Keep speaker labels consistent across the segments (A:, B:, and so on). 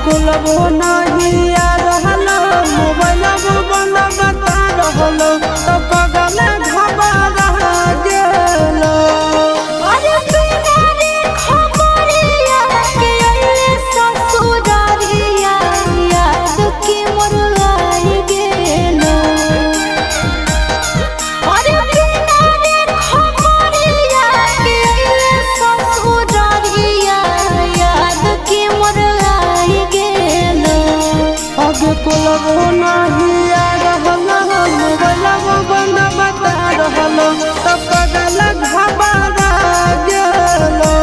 A: कोलबो नहीं आ रहल मोबाइल बंद बता रहल तो पगल घबरा गेलो।
B: अरे बिना रे खबरिया के अइले ससुरारिया याद के मोर आई गेलो। अरे बिना रे खबरिया के अइले ससुरारिया याद के मोर आई गेलो।
A: आगे कोलबो नहीं आ रहल मोबाइल बंद बता रहल तो पगल घबरा गेलो।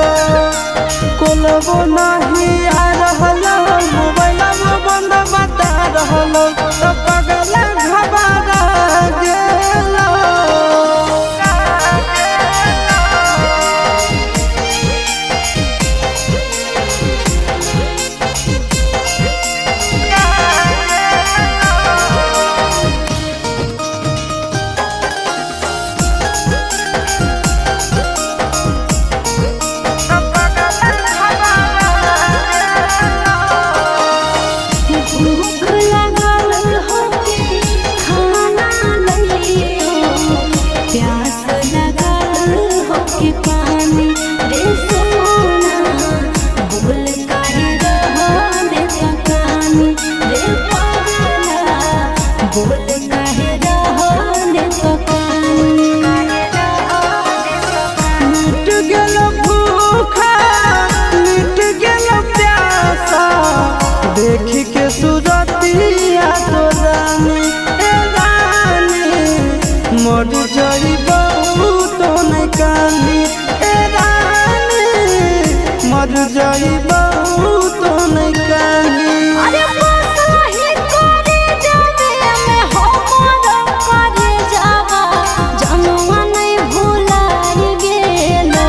A: कोलबो नहीं आ रहल मोबाइल बंद बता रहल तो पगल घबरा गेलो।
B: भूख लागल होके खाना लइयो, प्यास लागल होके पानी रे सोना, बोल काहे रहले तकानी रे पगला, बोल काहे रहले तकानी।
A: मिट गेल भूखा मिट गेल प्यासा देख के सुरतिया तो रानी ए रानी मर जई बहुत नहीं कानी ए रानी मर जई बहुत नहीं कानी।
B: अरे बसही करे जाबे में हमर करे जावा, जनुआ नहीं भुलाई गेलो।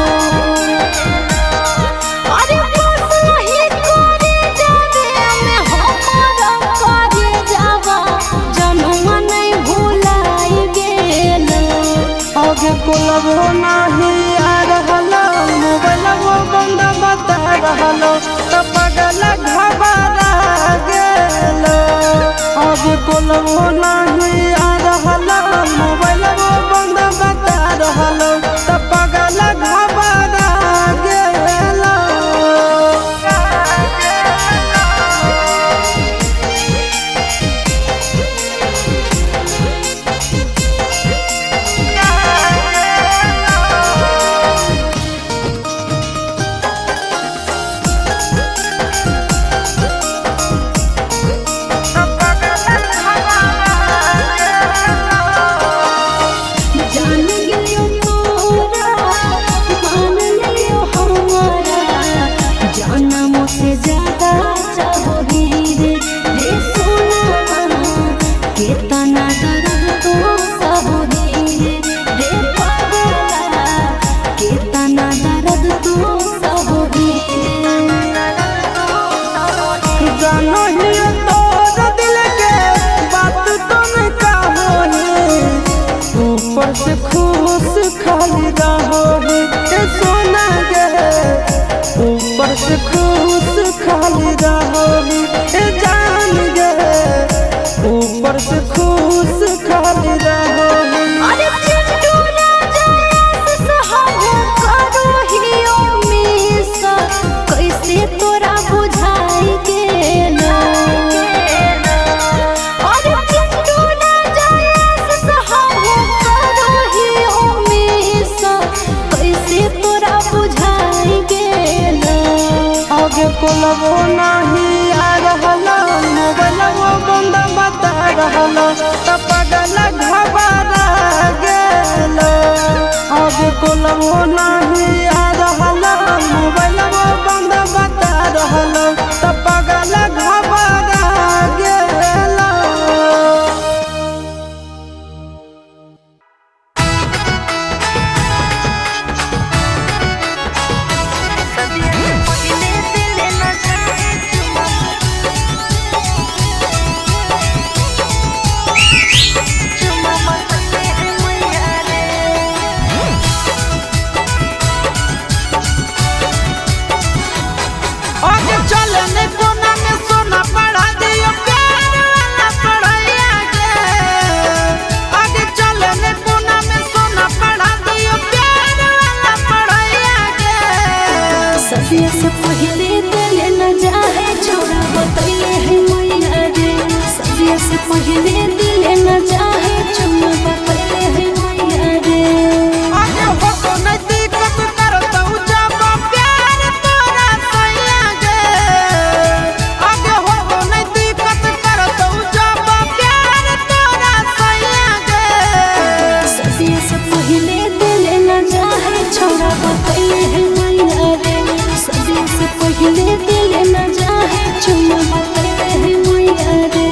B: अरे बसही करे जाबे में हमर करे जावा, जनुआ नहीं भुलाई गेलो।
A: आगे कोलबो नहीं आ रहल मोबाइल बंद बता रहल तो पगल घबरा गेलो। आगे कोलबो नहीं आ रहल मोबाइल बंद बता रहल तो पगल घबरा गेलो।
B: जान गेलियो तोरा मान लियो हमारा, जनम से ज्यादा चाहो रे रे सोना, केतना दर्द तो सब रे रे पगला, केतना दर्द तो सब रे।
A: जानो ही तोर दिल के बात तुम कहो ऊपर से खुश खाली रहो ए सोना गे ऊपर से खुश खाली रहो ए जान गे ऊपर से खुश खाली रहो।
B: अरे चिंटू राजा से हम करो हियो मिस, कैसे तोरा बुझाई गेलो। अरे चिंटू राजा से हम करो हियो मिस, कैसे तोरा बुझाई गेलो।
A: आगे कोलबो नहीं आ रहल मोबाइल बंद बता रहल तो पगल घबरा गेलो। आगे कोलबो नहीं आ रहल मोबाइल बंद बता रहल तो पगल घबरा गेलो। आगे चले ने कोना में सोना
B: सदिया से पहले दिल न जाहे छोड़ा बतैले है मैया रे। सदिया से पहले दिल न जाहे चुम्मा बतैले है मैया रे।
A: आगे हो नहीं दिक्कत करतौ जब प्यार तोरा सैया गे। आगे हो नहीं दिक्कत करतौ जब प्यार तोरा सैया गे।
B: सदिया से पहले दिल न जाहे छोड़ा बतैले है मैया रे। सदिया से पहले दिल न जाहे चुम्मा बतैले है मैया रे।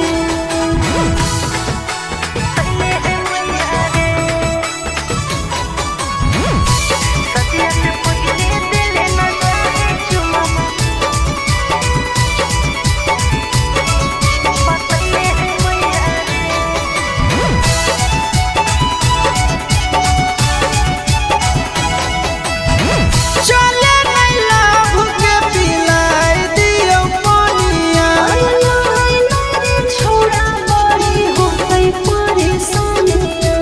A: चले नहीं लाभ के पिलाई दियो पानिया।
B: छोड़ा बड़ी होतै परेशानिया।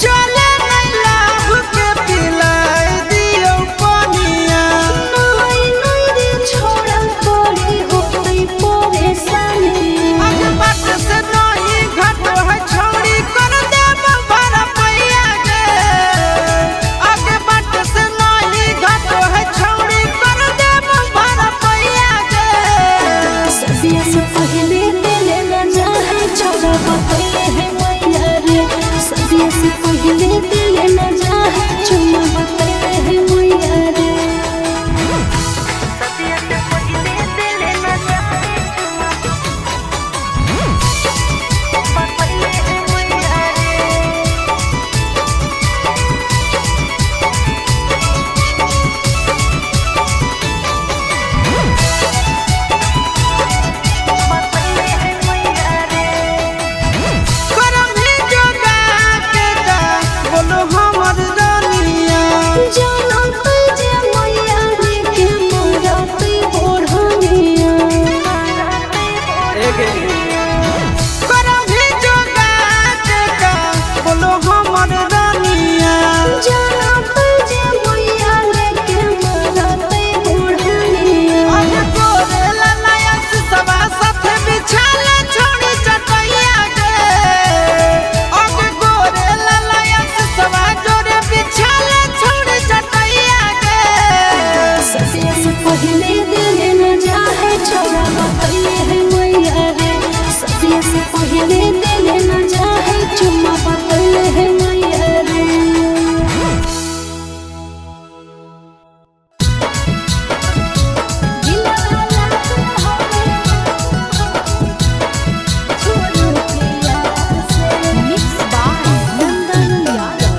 A: चले नहीं लाभ के पिलाई दियो पानिया।
B: नहीं नहीं रे छोड़ा बड़ी होतै परेशानिया।
A: अग बाट से नहीं घट है छौड़ी कर देब भरा पैया गे। अग बाट से नहीं घट है छौड़ी कर देब भरा पैया गे।
B: सदिया से पहले दिल न जाहे छोड़ा बतैले है मैया रे। सदिया से पहले दिल न जाहे चुम्मा बतैले है मैया रे।
A: करम ही जोगा के जा बोलो हमर रानिया।
B: जानत जे मैया रे के मरत ओढ़निया।
A: करम ही जोगा के जा बोलो हमर रानिया।
B: जानत जे मैया रे के मरत ओढ़निया।
A: अग गोरे ललायस सवा साथे बिछाले छोड़ी चटैया गे। अग गोरे ललायस सवा जोरे बिछाले छोड़ी चटैया गे।
B: सदिया से पहले दिल न जाहे छोड़ा बतैले है मैया रे। सदिया से पहले दिल न जाहे चुम्मा बतैले है मैया रे।
C: Mix by Nandan Yadav.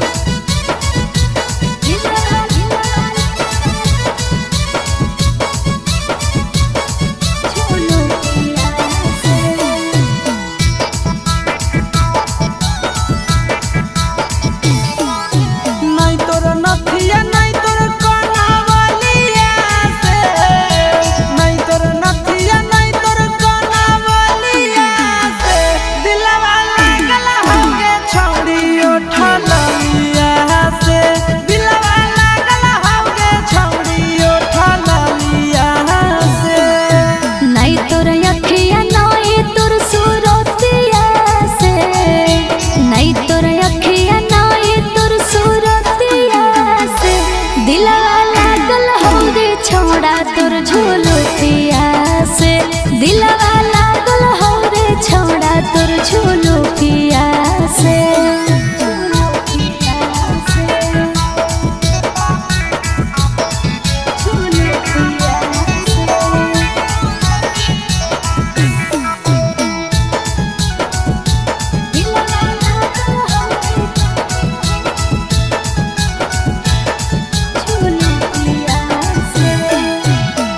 A: नहीं तोर नथिया नहीं तोर कनावलिया से। नहीं तोर नथिया नहीं तोर कनावलिया से। दिलवा लागल होगे छौड़ी उठलिया से। दिलवा लागल होगे छौड़ी उठलिया से।
B: नहीं तोर अखिया नहीं तोर सूरतिया से। नहीं तोर अखिया नहीं तोर सूरतिया से। दिलवा लागल हो रे छोड़ा तोर झुलुतिया से। दिलवा लागल हो रे छोड़ा तोर झुलुतिया से।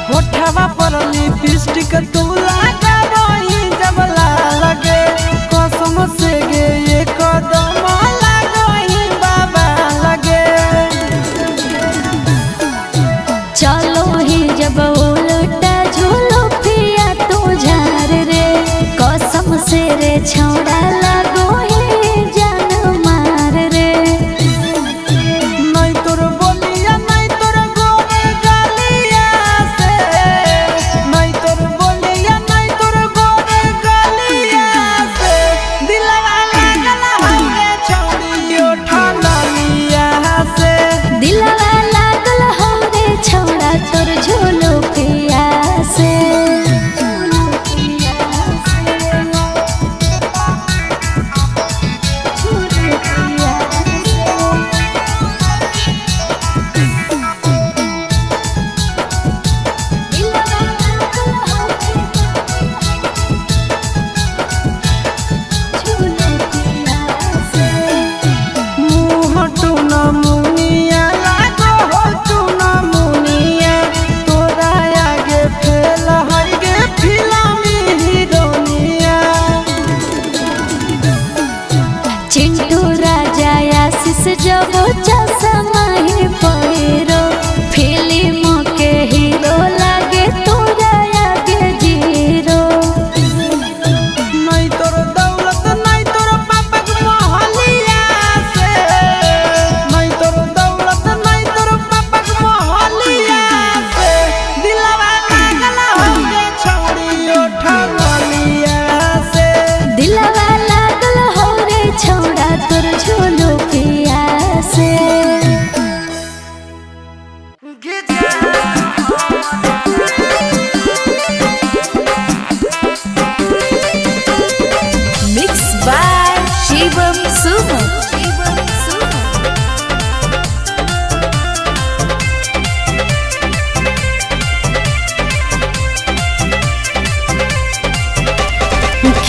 A: होठवा पर लिपस्टिक तू लगाबही जब लगे। कसम से गे ये कदम लागही बाबा लगे।
B: चलो ही जब उल्टा झूलो पिया तू झार रे। कसम से रे छौड़ा लगो ही जान मार रे।
A: नहीं तोर बोलिया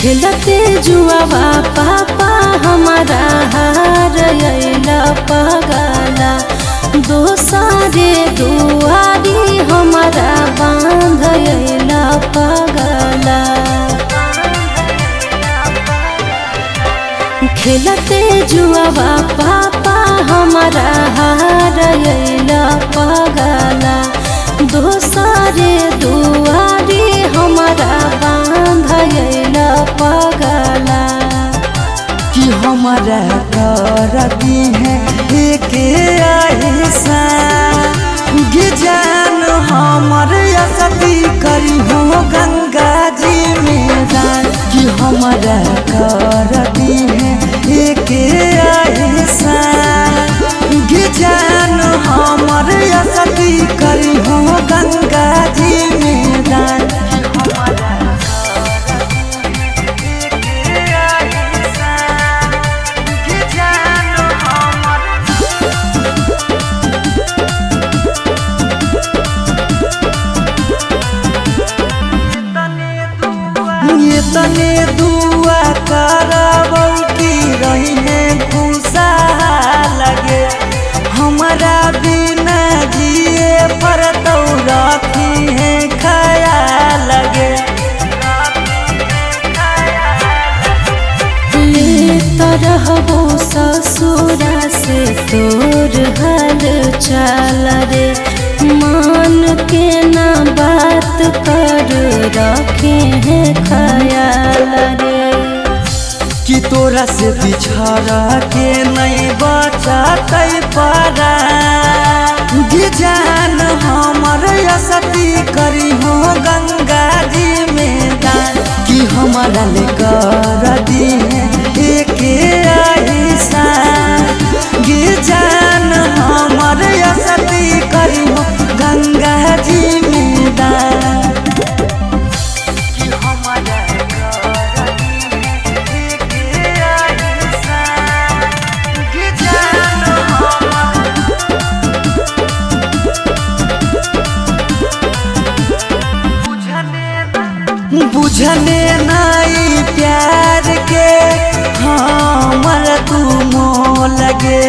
B: खेलते जुआवा पापा हमारा हार अइला पगला, दोसरे दुआरी हमारा बांध अइला पगला। खेलते जुआवा पापा हमारा हार अइला पगला, दोसरे दुआरी हमारा बांध अइला पगला।
A: कि हमारा कर दी है एक ऐसा जान, हमर असती करी हो गंगा जी में दान। कि हमारा कर दी है एक ऐसा जान, हमर असती करी हो गंगा जी में दान। ये तने दुआ करबौ की रही है खुशा लगे, हमारा बिना जिए पर तो रखी है खया लगे।
B: ले रहबो ससुरा से तोर हाल चाल रे, मान के ना बात कर रखे हैं ख्याल रे।
A: कि तोरा से बिछड़ के नहीं बचतै परा जान, हमर असती करी हो गंगा जी में दान। कि हमारा ले कर दी है एक ऐसा जान, हमर असती करी हो गंगा जी में दान। कि हमारा कर दी है एक ऐसा जान, हमर बुझने नाई प्यार के हमर तू मोह लगे,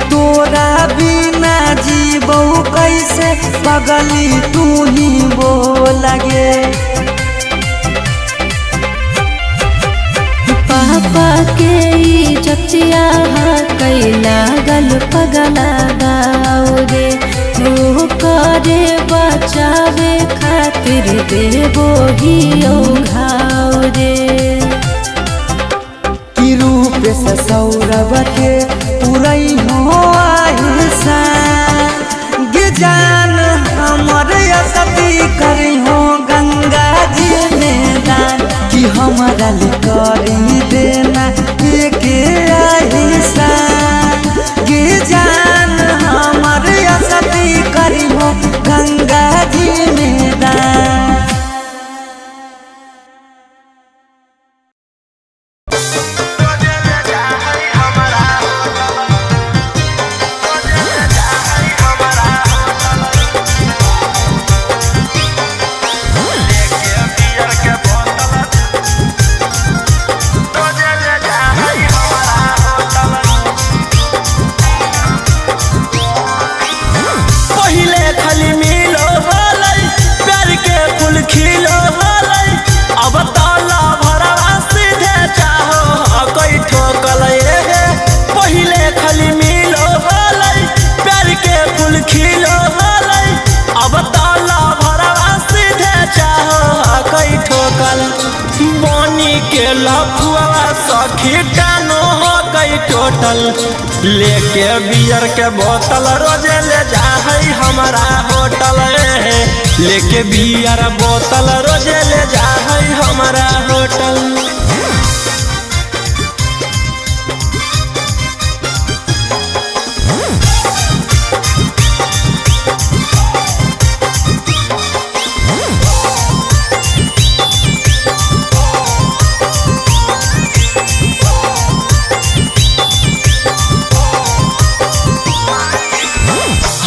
A: तोरा बिना जीबौ कैसे पगली तू ही बो लगे।
B: पापा के इज्जतिया कैला गल पगला गाओ रे, ओ करे बचावे खातिर देबो ही ओ घाव रे।
A: कि रूप से सौरभ के पुरई हो आहिसा जान, हमर असती करी हो गंगा जी में दान। कि हमारा ले करी देना एक आहिसा जान, हमर असती करी हो गंगा जी में दान।
D: पहिले खाली मिलो होलै, प्यार के फूल खिलो होलै, अब ताला भरवा सीधे चाहो कोई ठोकल हे। पहिले खाली मिलो होलै, प्यार के फूल खिलो होलै, अब ताला भरवा सीधे चाहो कोई ठोकल। बनी के लफुआ सखी टानो हो कई टोटल, लेके बियर के बोतल रोजे ले जा है हमारा होटल। लेके बियर बोतल रोजे ले जा है हमारा होटल।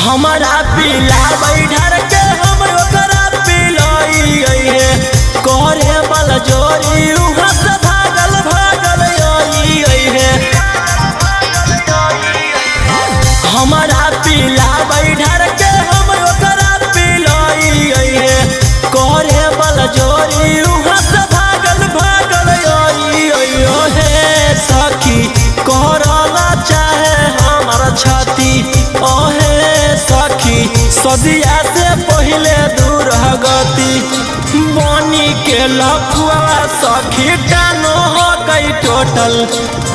D: हमारा पीला बैठर के हम ओकरा पिलाई हे, करे बल जोरी उहाँ से। हमारा पीला बैठर के हम ओकरा पिलाई हे करे बल जोरी उहाँ से भागल भागल आई ओ हे सखी करला चाहे हमर छाती ओ हे सखी सदिया से पहिले दूर गति बनी के लफुआ सखी टानो हो कई टोटल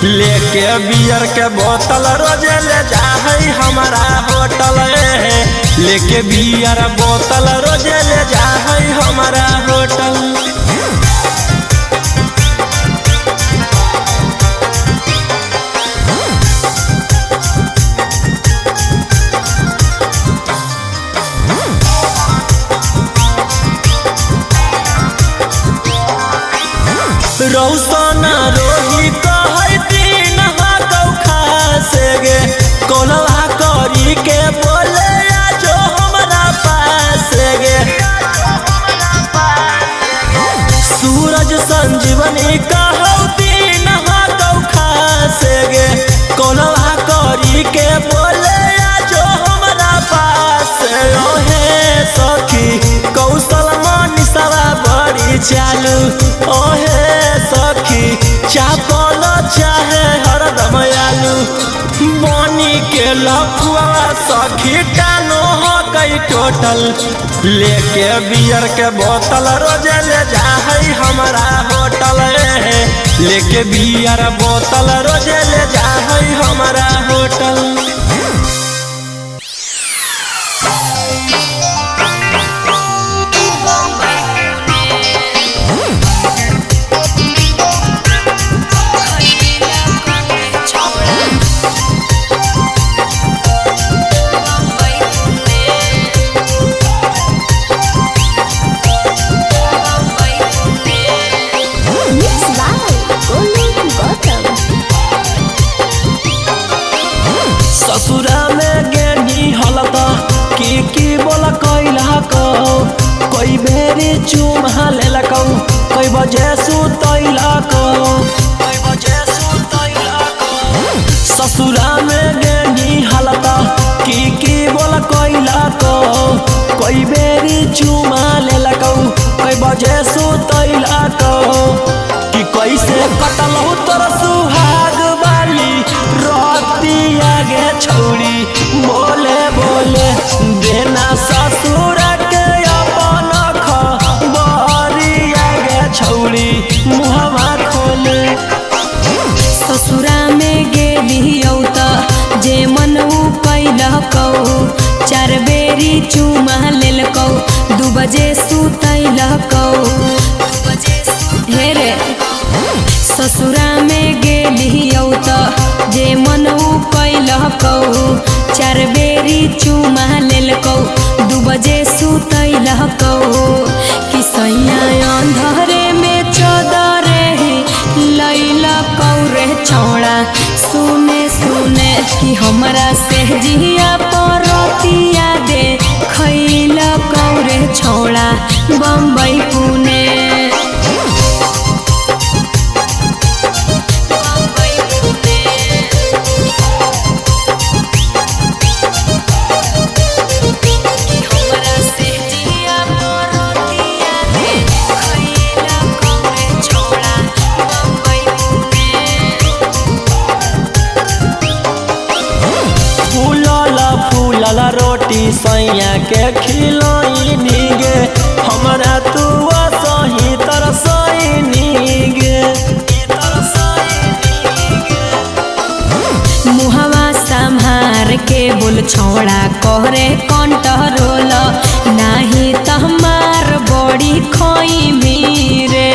D: लेके बियर के बोतल रोजे ले जा है हमारा होटल लेके बियर बोतल रोजे ले जा है हमारा होटल। रौसना रोही कहै दिन कौखा से गे कोलवा करी के बोले आ जो हमरा पास गे सूरज संजीवनी कहौ दिन कौखा से गे कोलवा करी के बोले आ जो हमरा पास ओहे सखी कौशल मनीषवा बड़ी चालू ओहे सखी चापल चाहे हरदम आलू बनी के लफुआ सखी टानो हो कई टोटल लेके बियर के बोतल रोजे ले जा है हमारा होटल लेके बियर बोतल रोजे ले जा है हमारा hotel.
B: Mix by Golu Gautam.
D: ससुरा में गेनी हलता की की बोला कैला कौ कई बेरी चुमा लेलकौ कई बजे सुतैला कौ कई बजे सुतैला कौ ससुरा में गेनी हलता की की बोला कैला कौ कई बेरी चुमा लेलकौ कई बजे सुतैला कौ कि कैसे कटलहु तोर सुहाग वाली रतिया गे छौरी बोले बोले देना ससुर के अपन खबरिया गे छौरी मुहवा खोले।
B: ससुरा में गेली त जे मन उ कैलकौ चार बेरी चुमा लेलकौ 2 बजे सुतैलकौ हे रे ससुरा में गेली त जे मन उ कैलकौ चार बेरी चुमा लेलकौ 2 बजे सुतैलकौ कि सैया अंधरे में चदरे ही लैलकौ रे छौड़ा सुने सुने कि हमरा से जिया परतिया दे खैलकौ रे छौड़ा बम्बई पुणे।
D: फूलल फूलल रोटी सैया के खिलैनी गे हमरा तू सही तरसैनी गे
B: मुहवा संहार के बोल छौड़ा करे कंट्रोल नाही तहमार बड़ी खोई रे।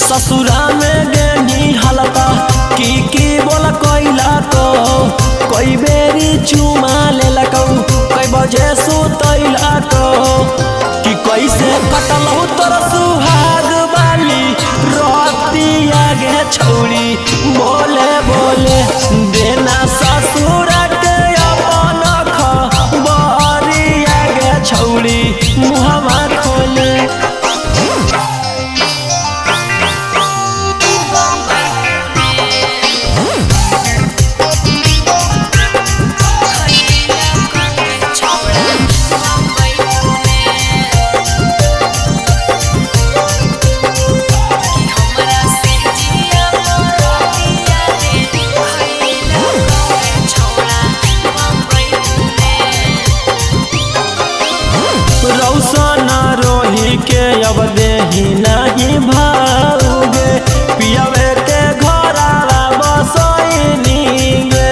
D: ससुरा में गेनी हलता की की बोला कैला को कई बेरी चुमा लेलकौ कई बजे सुतैला को कि कैसे कटलहु तोर सुहाग वाली रतिया गे छौरी बोले बोले देना ससुर के अपन खबरिया गे छौरी मुहवा खोले। अब देही नहीं भाऊगे पियवे के घरावा बसैनी गे।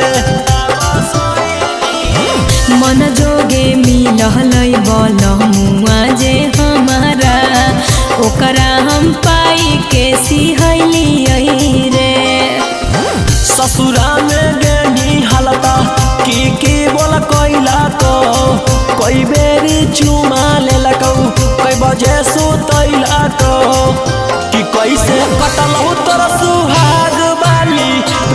E: मन जोगे मिलहलै बलमुआ जे हमारा ओकरा हम पाई के सिहलियै रे।
D: ससुरा में गेनी हलता की की बोल कोइला को कोई बेरी चुमा लेलकौ कई बजे सुतैला को कि कैसे कटलौ तोर सुहाग बाली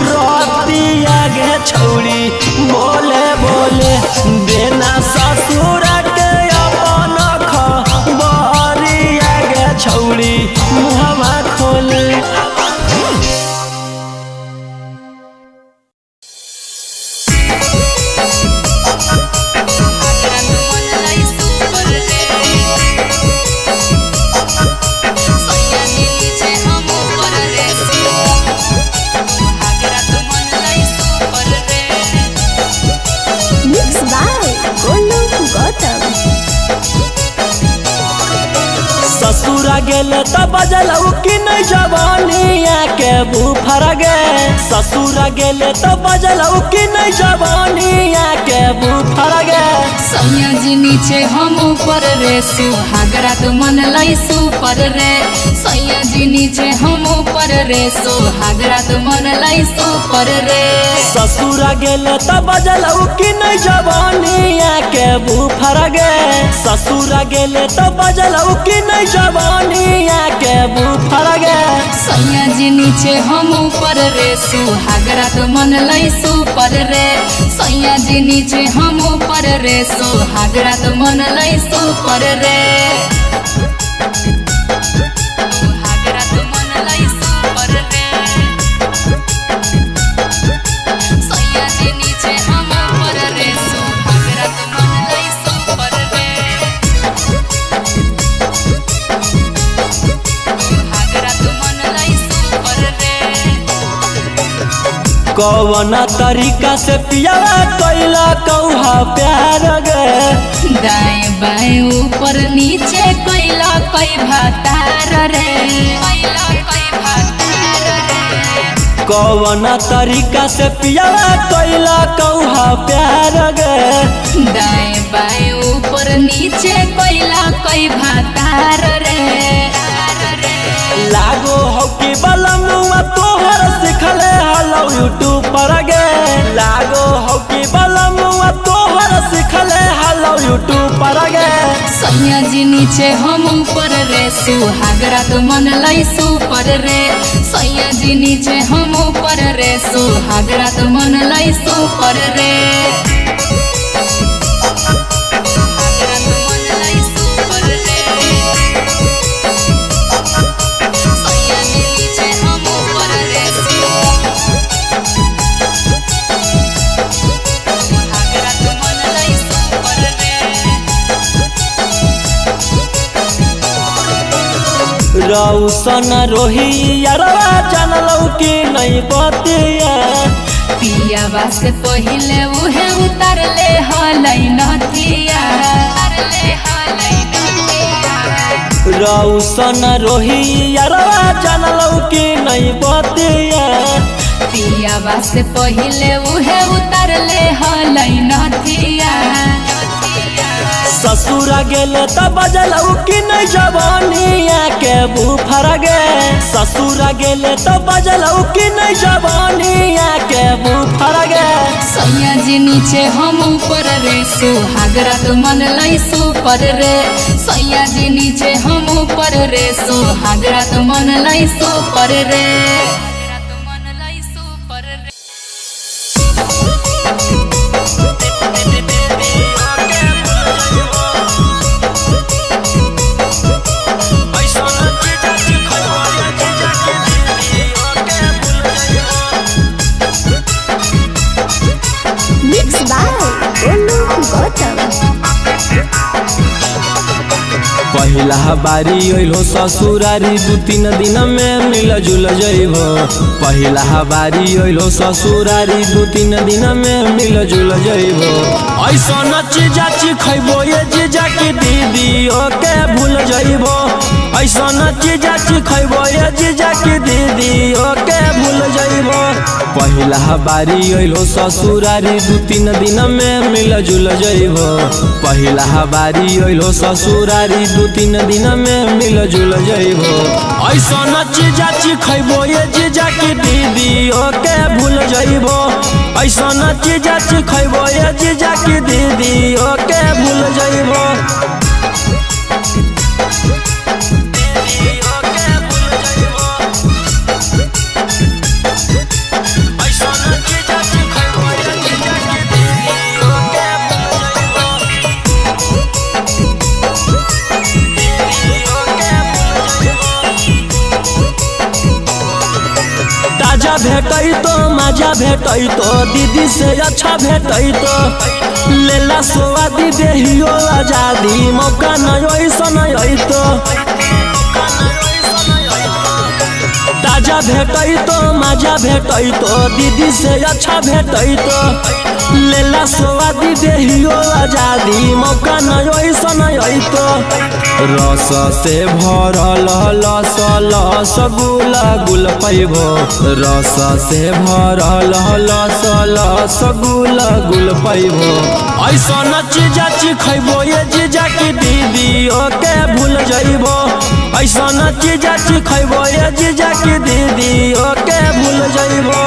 D: रतिया गे छौरी बोले बोले देना ससुर के अपन खबरिया गे छौरी मुहवा खोले।
B: Mix by Golu Gautam.
D: ससुरा गेले त बजलौ कि नहीं जवानिया के बुफर गे। ससुरा गेले त बजलौ कि नहीं जवानिया के बुफर गे।
E: सैया जी नीचे हम ऊपर रे सुहागरा तो मन लाई सुपर रे। सैया जी नीचे हम ऊपर रे सुहागरा तो मन लाई सुपर रे।
D: ससुरा गेले त बजलौ कि नहीं जवानिया के बुफर गे। ससुरा गेले त बजलौ कि नहीं जवानिया के बुफर गे।
E: सैया जी नीचे हम ऊपर रे सुहागरा तो मन लाई सुपर रे। सैया जी नीचे हम ऊपर रे सुहागरा तो मन लाई सुपर रे। सुहागरा तो मन लाई सुपर रे। सैया जी नीचे हम ऊपर रे सुहागरा तो मन लाई सुपर रे। सुहागरा तो मन लाई सुपर रे।
D: कौना तरीका से पियावा कैला कौहा प्यार गे।
E: दाएं बाएं ऊपर नीचे कैला कई भातार रे। कैला कई भातार रे।
D: कौना तरीका से पियावा कैला कौहा प्यार गे।
E: दाएं बाएं ऊपर नीचे कैला कई भातार रे।
D: लागो हो कि बलमुआ तोहर सिखले हलो यूट्यूब पर गे। लागो हो कि बलमुआ तोहर सिखले हलो यूट्यूब पर गे।
E: सैया जी नीचे हम ऊपर रे सुहागरा तो मन लाई सुपर रे। सैया जी नीचे हम ऊपर रे सुहागरा तो मन लाई सुपर रे। सुहागरा तो मन लाई सुपर रे। सैया जी नीचे हम ऊपर रे सुहागरा तो मन लाई सुपर रे।
D: रौसन रोही यारवा जानलौ कि नहीं बतिया।
E: पियावा से पहिले उहे उतारले हलै नथिया। उतारले हलै नथिया।
D: रौसन रोही यारवा जानलौ कि नहीं बतिया।
E: पियावा से पहिले उहे उतारले हलै नथिया।
D: ससुरा गेले त बजलौ कि नहीं जवानिया के बुफर गे। ससुरा गेले त बजलौ कि नहीं जवानिया के बुफर गे।
E: सैया जी नीचे हम ऊपर रे सुहागरा तो मन लाई सुपर रे। सैया जी नीचे हम ऊपर रे सुहागरा तो मन लाई सुपर रे।
B: Mix by Golu Gautam.
D: पहिला बारी अइलो ससुरारी दू तीन दिन में मिल जुल जइबो। पहिला बारी अइलो ससुरारी दू तीन दिन में मिल जुल जइबो। ऐसन चीजा खइबो ये जीजा की दीदी ओके भूल जइबो। ऐसन जीजा चिखैबो ये जीजा की दीदी ओके भूल जइबो। पहिला बारी अइलो ससुरारी दू तीन दिन में मिल जुल जइबो। पहिला बारी अइलो ससुरारी दू तीन दिन में मिल जुल जइबो। ऐसन जीजा चिखैबो ये जीजा की दीदी ओके भूल जइबो। ऐसन जीजा चिखैबो ये जीजा की दीदी ओके भूल जइबो। ताजा भेटै तो मजा भेटै तो दीदी से अच्छा भेटै तो लेला सोआदी देहियो आजादी मौका न ऐसन अइतो। ताजा भेटै तो मजा भेटै तो दीदी से अच्छा भेटै तो लेला सोआदी देहियो आजादी मौका न ऐसन अइतो। रस से भरल लस लस गुल गुल पैबो। रस से भरल लस लस गुल गुल पैबो। ऐसन जीजा चिखैबो ये जीजा की दीदी ओके भूल जइबो। ऐसन जीजा चिखैबो ये जीजा की दीदी ओके भूल जइबो।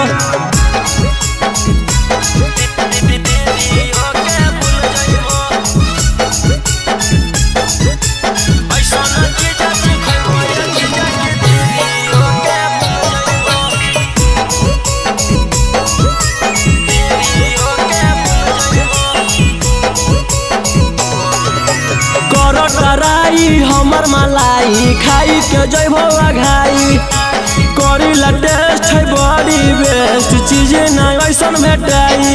D: कराई हमर मलाई खाई के जइबो अघाई करीला टेस्ट है बड़ी बेस्ट चीज ना ऐसन भेटाई।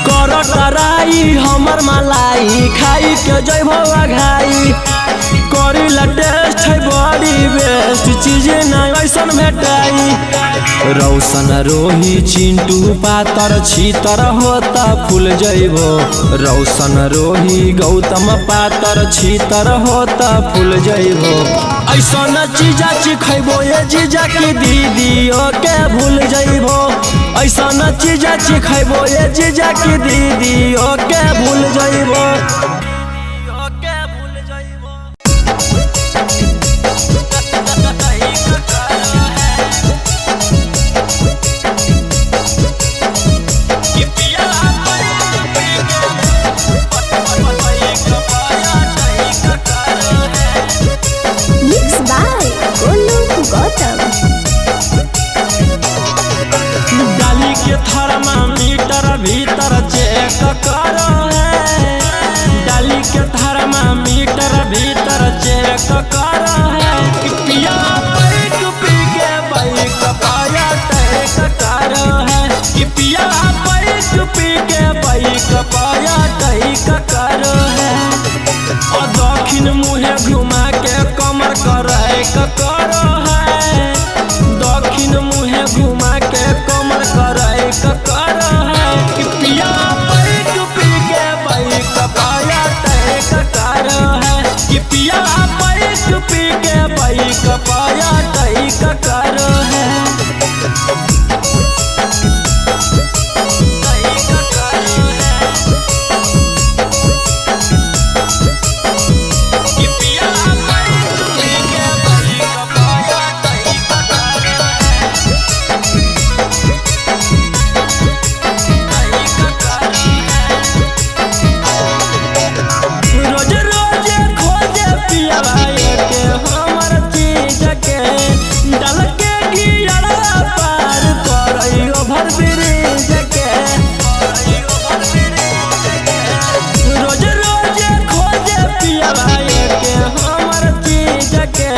D: कर कराई हमर मलाई खाई के जइबो अघाई करीला टेस्ट है बड़ी बेस्ट चीज ना ऐसन भेटाई। रौशन रोही चिंटू पातर छीतर होता फूल जइबो। रौशन रोही गौतम पातर छीतर होता फूल जइबो। ऐसन जीजा चिखैबो ये जीजा की दीदी ओके भूल जइबो। ऐसन जीजा चिखैबो ये जीजा की दीदी ओके भूल जइबो।
B: Mix by Golu Gautam.
D: डाली के थर्मामीटर भीतर चेक करो है। डाली के थर्मामीटर भीतर चेक करो है। कि पिया बैक पी के बैक पाया टैक करो है। कि पिया बैक पी के बैक पाया टैक करो है। और दक्षिण मुहे घुमा के कमर करे करो है। दक्षिण मुहे घुमा के कमर करे करो है। कि पिया बैक पी के बैक पाया टैक करो है। कि पिया बैक पी के बैक पाया टैक करो है। रोज रोज खोजे पिया के हमर चीज के डाल के गियरवा पार करई ओभर ब्रिज के। रोज रोज खोजे पिया के हमर चीज के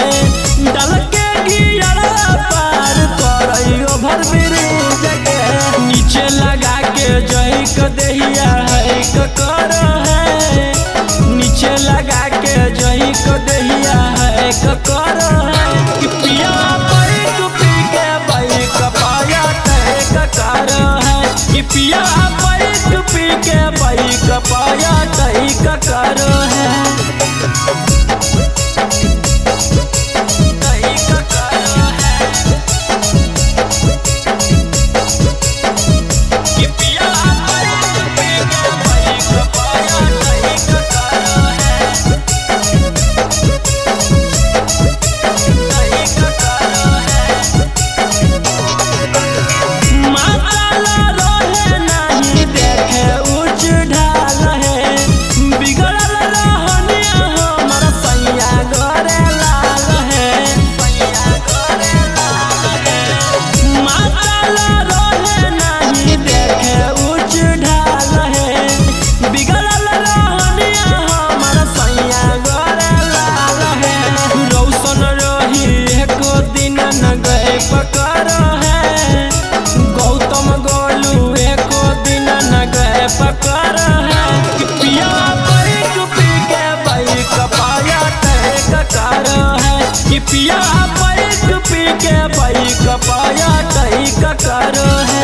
D: डाल के गियरवा पार करई ओभर ब्रिज के। नीचे लगा के जई क देहिया है क कर है। नीचे लगा के जही को दहिया है कर है। कि पिया बैक पी के बैक पाया टैक कर है। कि पिया बैक पी के बैक पाया टैक कर है।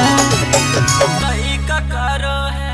D: कहीं का करो है।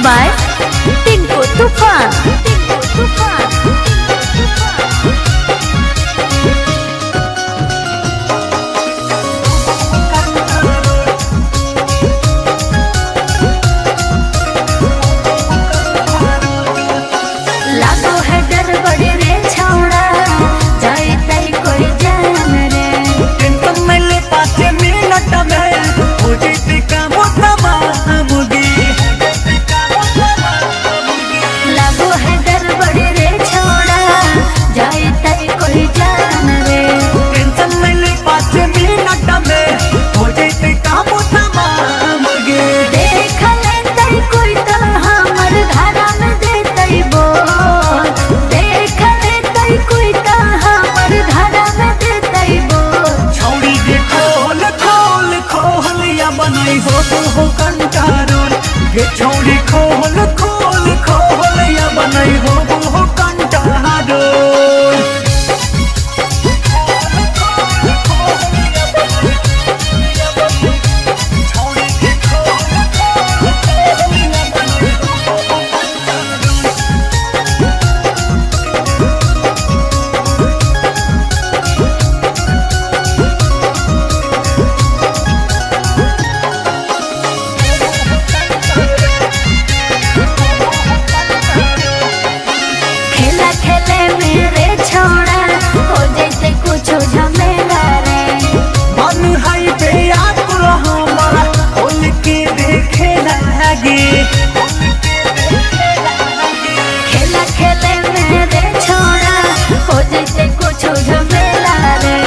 B: बाय टिंकू तूफान। टिंकू तूफान। टिंकू तूफान। लागो है डर बड़ी रे छौड़ा, जाए तई कोई जान रे।
D: टेंशन में ले 5 मिनट में हो जैते काम तमाम गे। छौड़ी खोल खोल खोल या बनई हो हो कंटारोल।
B: खेला खेले मेरे छोड़ा हो जैसे कुछ झमेला रे।
D: मन है पे आकुल हमारा खोल के देखे लागे।
B: खेला खेले मेरे छोड़ा हो जैसे कुछ झमेला रे।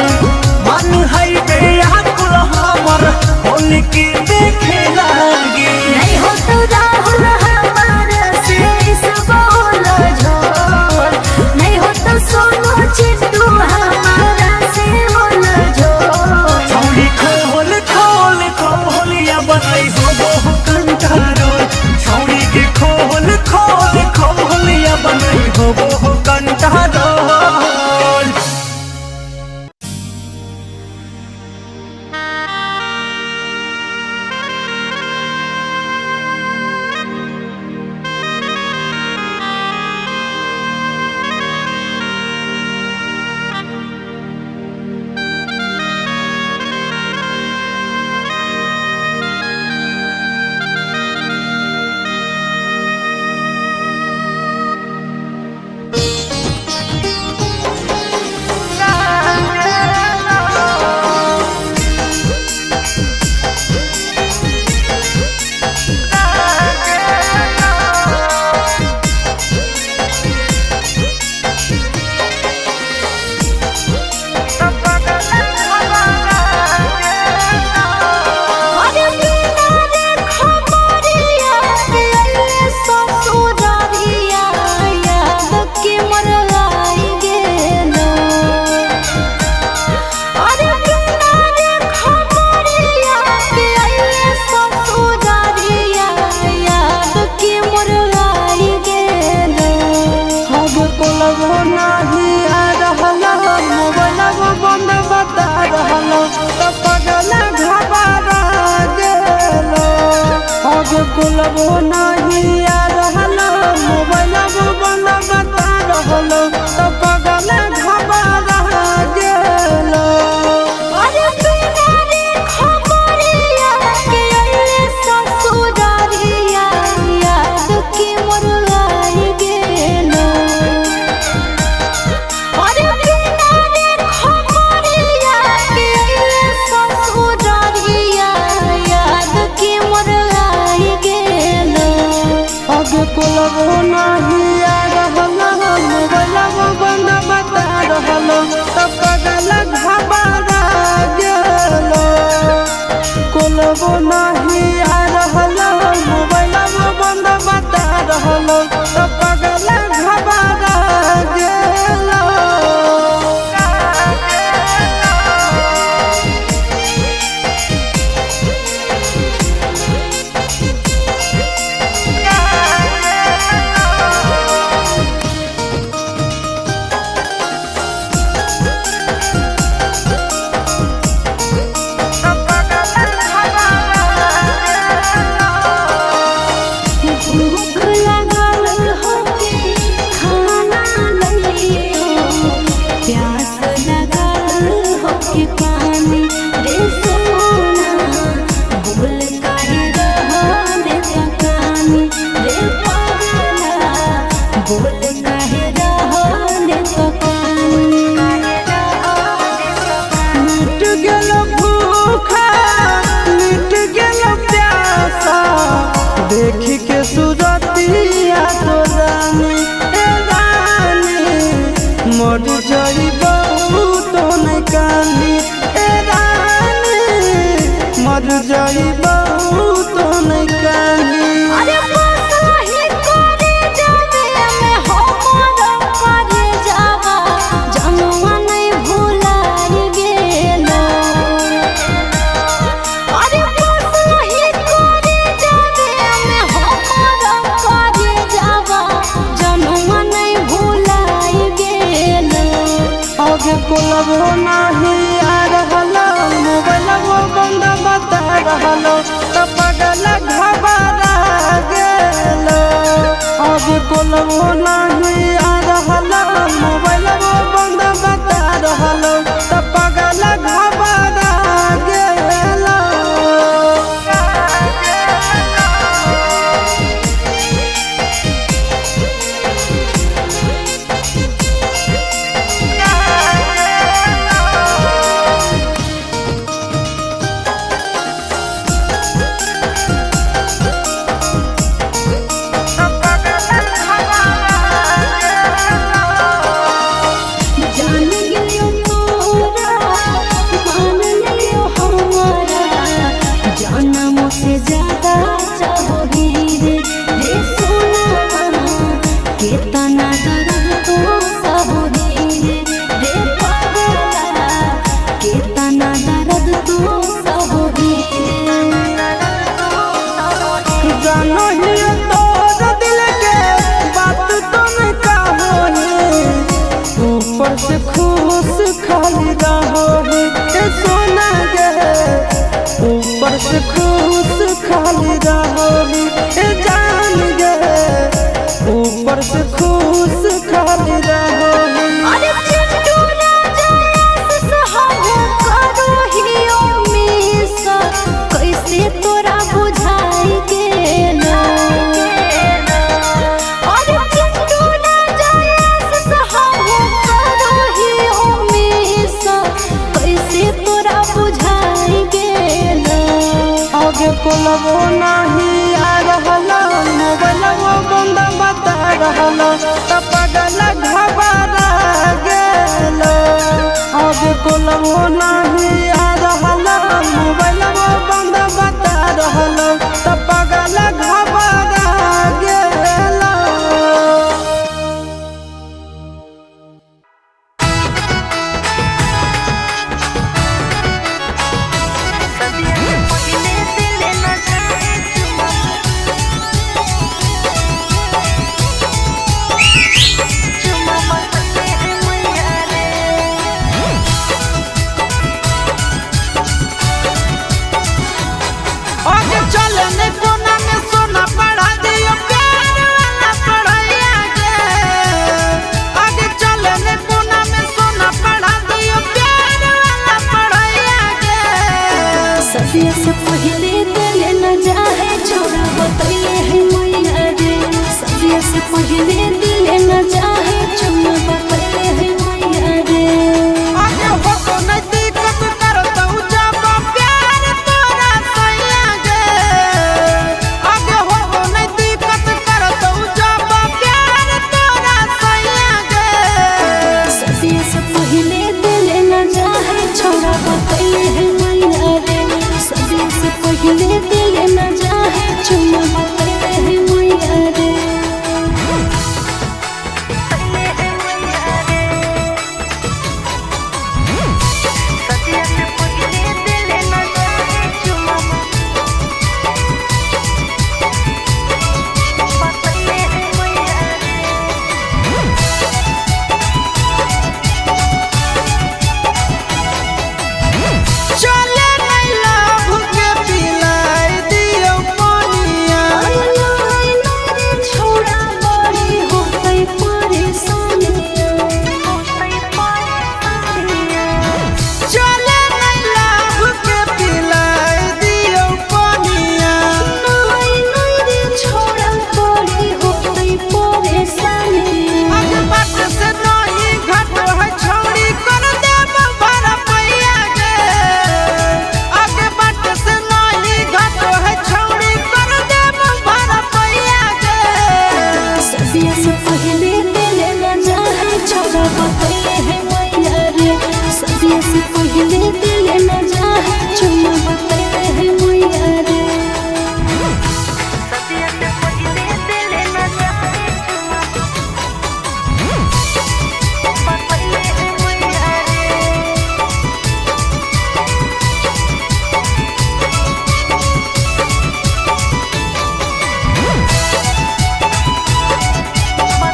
D: मन है पे आकुल हमारा खोल के देखे लागे।
B: नहीं हो तो राहुल हमारा से इस बोल झोल, नहीं हो तो सोनू चिट्टू हमारा से बोल झोल।
D: छौड़ी खोल खोल खोल या बनई हो हो कंटारोल। छौड़ी के खोल खोल खोल या बनई हो हो कंटारोल।
B: अरे बिना रे खबरिया रे ससुरारिया याद के मरलाई गेलो। अरे बिना रे खबरिया रे ससुरारिया याद के मरलाई गेलो।
A: अब कोलबो नाही आ रहल, मोबाइलबो बंद बता रहल, त पगल घबरा गेलो। अब कोलबो नाही आ रहल, मोबाइलबो बंद बता रहल, त पगल घबरा गेलो।
B: अरे बिना रे खबरिया के ससुरारिया याद के मरलाई गेलो। अरे बिना रे खबरिया के ससुरारिया याद के मरलाई गेलो।
A: अब कोलबो नाही आ रहल, मोबाइलबो बंद बता रहल, त पगल घबरा गेलो। कोलबो नाही आ रहल, मोबाइलबो बंद बता रहल, त पगल घबरा गेलो।
B: भूख लगल होके खाना लइयो, प्यास लगल होके पानी रे सोना, भूल काहे रहले तकानी रे पगला, भूल काहे रहले तकानी।
A: मिट गेल भूखा, मिट गेल प्यासा, देखी के सूरत कोलबो नाही आ रहलो, मोबाइलबो बंद बता रहलो, त पगल घबरा गेलो। अब कोलबो नाही आ रहलो, मोबाइलबो बंद बता रहलो, त पगल घबरा गेलो।
B: जान गेलियो तोरा, मान लियो हमारा, जानमो से ज्यादा चाहो रे रे सोना, केतना दर्द तो सहो रे रे पागला, केतना दर्द तो सहो रे।
A: जानो ही तोर दिल के बात तुम कहो ऊपर से खुश खाली रहो ए सोना गे, ऊपर से खुश खाली रहो ए जान गे, ऊपर से खुश खाली रहो।
B: अरे चिंटू राजा सहाबो करो हियो मिस, कैसे तोरा बुझाई गेलो। अरे चिंटू राजा सहाबो करो हियो मिस, कैसे तोरा बुझाई गेलो।
A: आगे कोलबो नाही आ रहलो, मोबाइलबो बंद बता रहलो, त पगल घबरा गेलो। आगे कोलबो नाही आ रहलो, मोबाइलबो बंद बता रहलो, त पगल घबरा गेलो। आगे चलने कोना में सोना पढ़ा दियो प्यार वाला पढ़ाइया के। आगे चलने कोना में सोना पढ़ा दियो प्यार वाला पढ़ाइया के।
B: सदिया से पहले दिल न जाए छोरा बतैले है मैया रे, सदिया से पहले दिल न जाए चुम्मा बतैले है मैया रे।
A: आगे हो तो नहीं दिक्कत करतौ जब प्यार तोरा सैया गे। आगे हो तो नहीं दिक्कत करतौ जब प्यार तोरा सैया गे।
B: सदिया से पहले दिल न जाए छोरा बतैले है मैया रे, सदिया से पहले दिल न जाए चुम्मा बतैले है मैया रे।
A: चले नहीं लाभ के पिलाई दियो पानिया।
B: छोरा बड़ी होतै परेशानिया,
A: चले नहीं लाभ के पिलाई दियो पानिया।
B: नाइ नाइ रे छोरा बड़ी होतै परेशानिया।
A: अग बाट से नहीं घट है छौड़ी कर देब भर पैया गे। अग बाट से नहीं घट है छौड़ी कर देब भर पैया गे।
B: सदिया से पहले दिल न जाए छोरा बतैले है मैया रे, सदिया से पहले दिल न जाए चुम्मा बतैले है मैया रे।
A: चले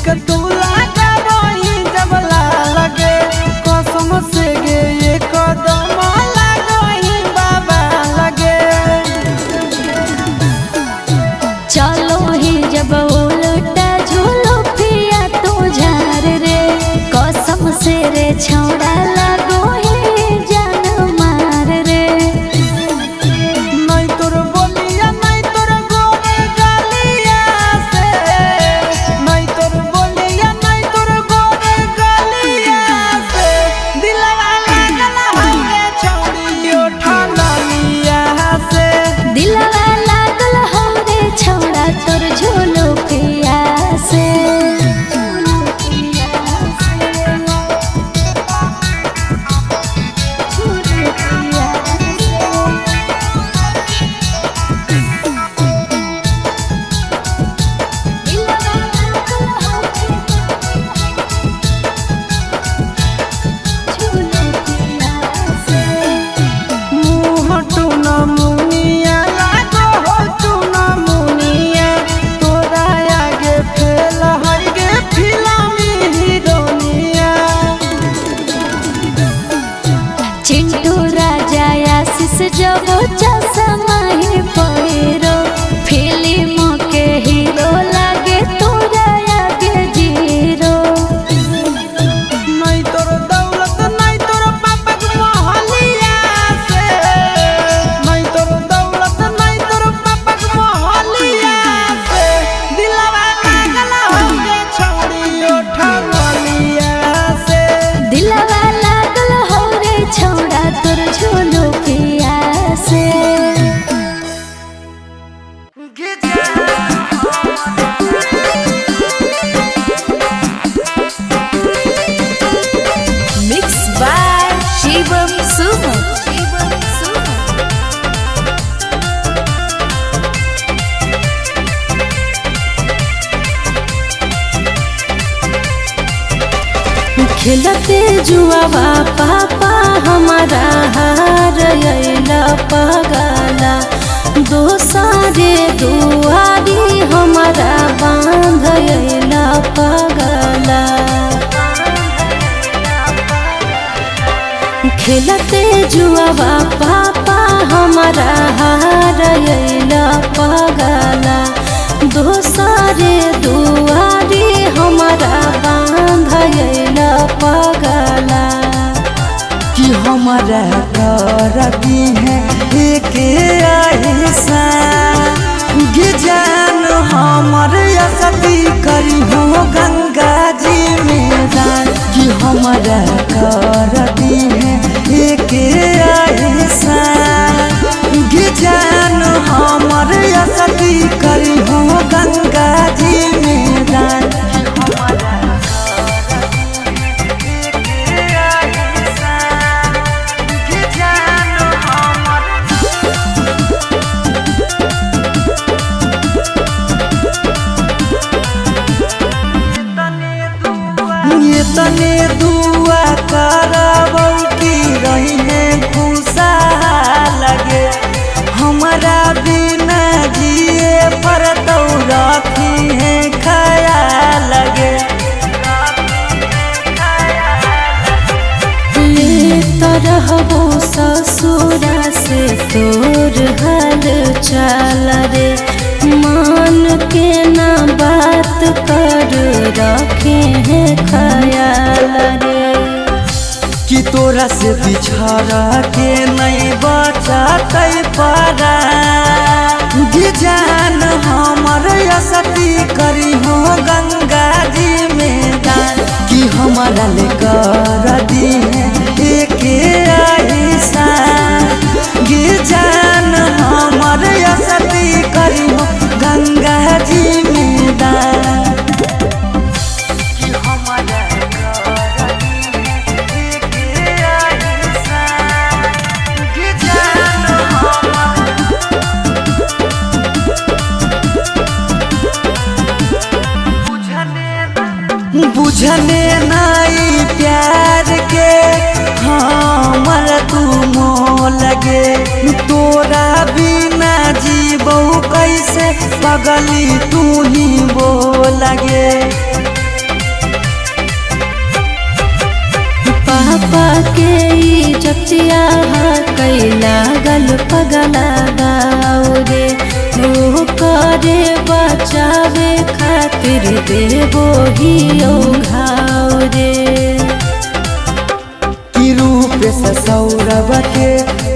A: लिपस्टिक तू लगाबही जब लगे कसम से गे ये कदम लागही बाबा लगे।
B: चलो ही जब उल्टा झूलो पिया तू झार रे, कसम से रे छौड़ा लागो ही जान मार रे।
A: नहीं तोर बोलिया नहीं तोर गोरे गलिया से, नहीं तोर बोलिया नहीं तोर गोरे गलिया से, दिलवा लागल हवे छौड़ी ओठलिया से।
B: दिलवा लागल हो रे छौड़ा तोर झूलो पिया से।
A: मुँह टून मुनिया लागो हो टून मुनिया, तोरा आगे फेल हई गे फिल्मी हीरोनिया।
B: चिंटू राजा आशीष जब चश्मा ही पहिरो, फिल्म के हीरो लागे तोरा आगे जीरो।
A: नहीं तोर दौलत नहीं तोर पापा के मोहलिया से, नहीं तोर दौलत नहीं तोर पापा के मोहलिया से, दिलवा लागल हवे छौड़ी ओठलिया से।
B: दिलवा लागल हो रे छौड़ा तोर झोलो पिया से।
C: Mix by Shivam Suman. Shivam Suman.
B: खेलते जुआवा पापा हमारा हार अइला पगला, दोसरे दुआरी हमारा बांध अइला पगला। खेलते जुआवा पापा हमारा हार अइला पगला, दोसरे दुआरी हमारा बांध अइला पगला।
A: कि हमारा कर दी है एक ऐसा जान हमर असती करी हो गंगा जी में दान। कि हमारा कर दी है एक ऐसा जान हमर असती करी हो गंगा जी में दान। ये तने दुआ करबौ की रही है खुशा लगे, हमारा बिना जिए पर तो रखी है खया लगे।
B: ले रहबो ससुरा से तोर हाल चाल रे, मान के ना बात कर रखे हैं ख्याल रे।
A: कि तोरा से बिछड़ के नहीं बचतै परा जान हमर असती करी हो गंगा जी में दान। कि हमारा ले कर दी है एक ऐसा जान हमर असती करी हो गंगा जी में दान। बुझने नाई प्यार के हमर तू मोह लगे, तोरा बिना जीबौ कैसे पगली तू ही बोलगे।
B: पागल पगला बाओ रे। हो करे बचावे खातिर देबो ही घाव रे।
A: कि रूप से सौरभ के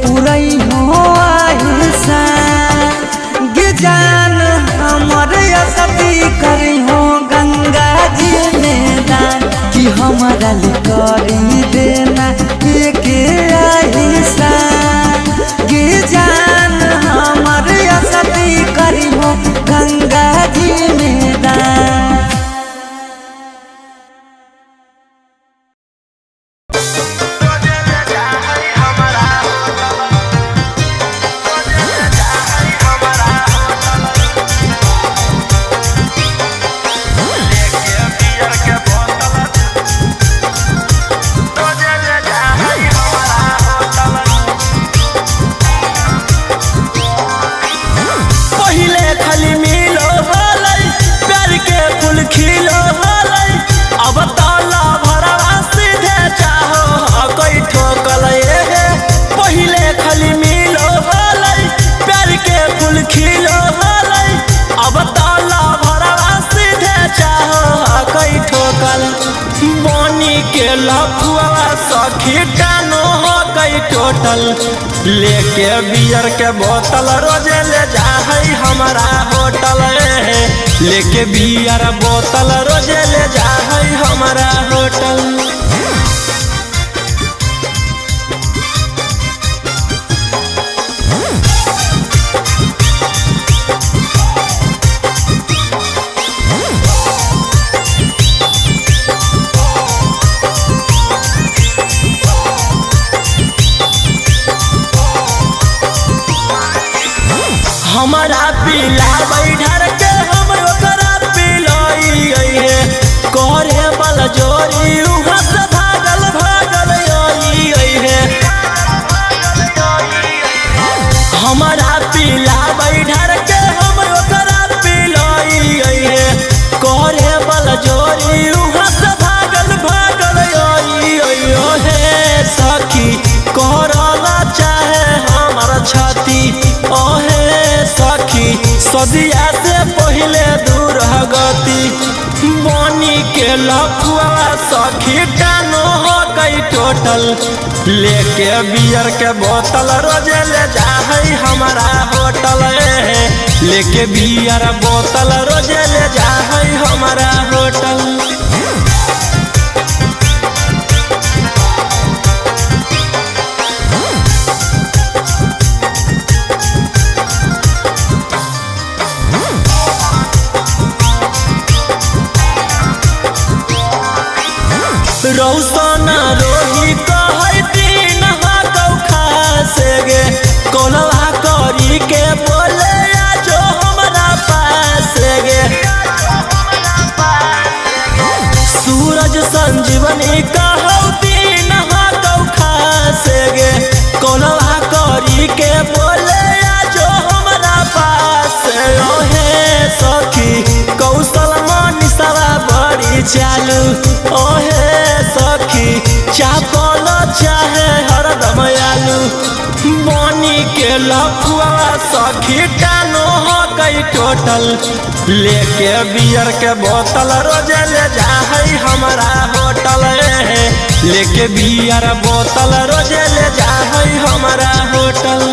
A: पुरई हो आहिसा गे जान हमर सती करी हो गंगा जी में दान कि हमारा ले करी देना के आहिसा गे जान हमर सती करी हो गंगा जी में दान।
D: पहिले खाली मिलो हलै प्यार के फूल खिलो हलै अब ताला भरवा सीधे चाहो कोई ठोकल हे। पहिले खाली मिलो हलै प्यार के फूल खिलो हलै अब ताला भरवा सीधे चाहो कोई ठोकल बनी के लफुआ सखी टानो हो कई टोटल लेके बियर के बोतल रोजे ले जा है हमारा होटल लेके बियर बोतल रोजे ले जा है हमारा होटल। हमारा पीला बैठर के हम ओकरा पिलाई हे करे बल जोरी उहाँ से भागल भागल आई हे। हमारा पीला बैठर के हम ओकरा पिलाई हे करे बल जोरी उहाँ से भागल भागल आई हे। सखी करला चाहे हमर छाती ओहे सखी सदिया से पहले दूर गति बनी के लफुआ सखी टानो हो कई टोटल लेके बियर के बोतल रोजे ले जा है हमारा होटल लेके बियर बोतल रोजे ले जा है हमारा होटल। रौसना रोही कहै तीन कौखा से गे कोलवा करी के बोले आ जो हमरा पास गे। सूरज संजीवनी कहौ तीन कौखा से गे कोलवा करी के बोले आ जो हमरा पास ओहे सखी कौशल मनीषवा बड़ी चालू ओहे सखी चापल चाहे हरदम आलू बनी के लफुआ सखी टानो हो कई टोटल लेके बियर के बोतल रोजे ले जा है हमारा होटल लेके बियर बोतल रोजे ले जा है हमारा hotel.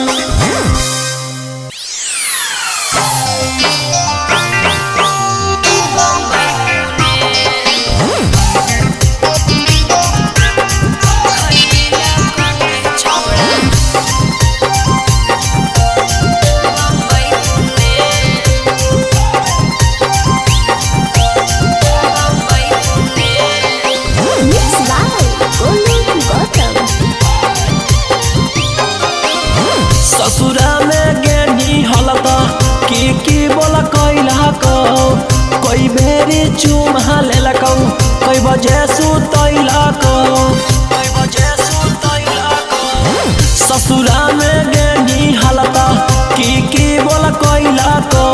B: Mix by Golu Gautam.
D: ससुरा में गेनी हलत की की बोल कैला कौ कई बेरी चुमा लेलकौ कई बजे सुतैला कौ कई बजे सुतैला कौ। ससुरा में गेनी हलत की की बोल कैला कौ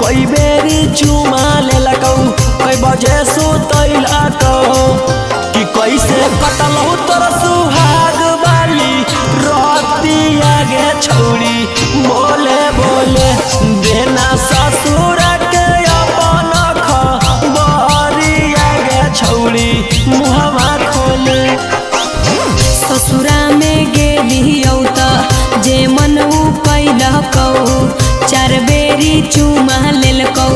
D: कई बेरी चुमा लेलकौ कई बजे सुतैला कौ कि कैसे कटलहु तोर सुहाग बाली रतिया गे छौड़ी बोले बोले देना ससुर के अपन खबरिया गे छौड़ी मुहवा खोले।
F: ससुरा में गेलियौ त जे मन उ कैलकौ, चार बेरी चुमा लेलकौ,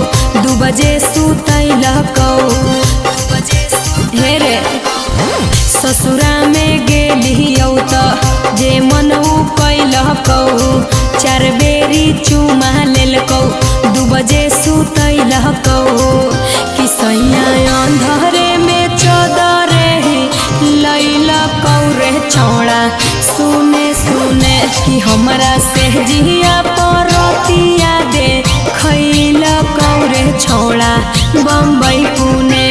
F: 2 बजे सुतैलकौ। हे रे ससुरा में गेलियौ त जे मन उ कैलकौ, चार बेरी चुमा लेलकौ, 2 बजे सुतैलकौ। कि सैया अंधरे में चदरे ही लैलकौ रे छौड़ा, सुने सुने कि हमरा से जिया परतिया दे खैलकौ रे छौड़ा बम्बई पुणे।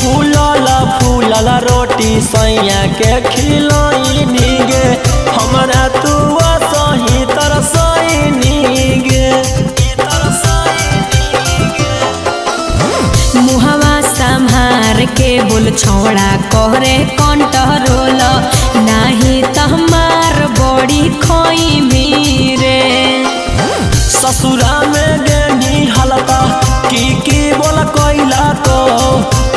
D: फूलल फूलल रोटी सैया के खिलैनी गे, हमरा तू सही तरसैनी गे।
F: मुहवा संहार के बोल छौड़ा करे कंट्रोल, नाही तहमार बड़ी खोई रे।
D: ससुरा में गेनी हलता की की बोल कैला को,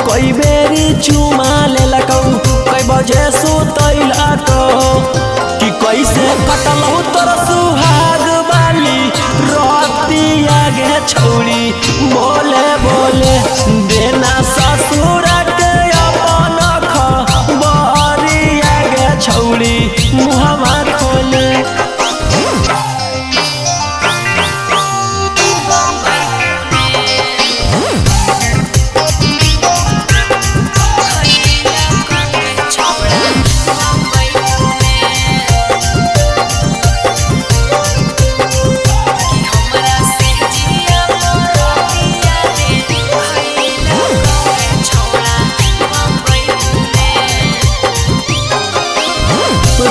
D: कई बेरी चुमा लेलकौ, कई बजे सुतैला को। कि कैसे कटलौ तोर सुहाग वाली रतिया गे छौड़ी बोले बोले देना ससुर के अपन खबरिया गे छौड़ी मुहवा खोले।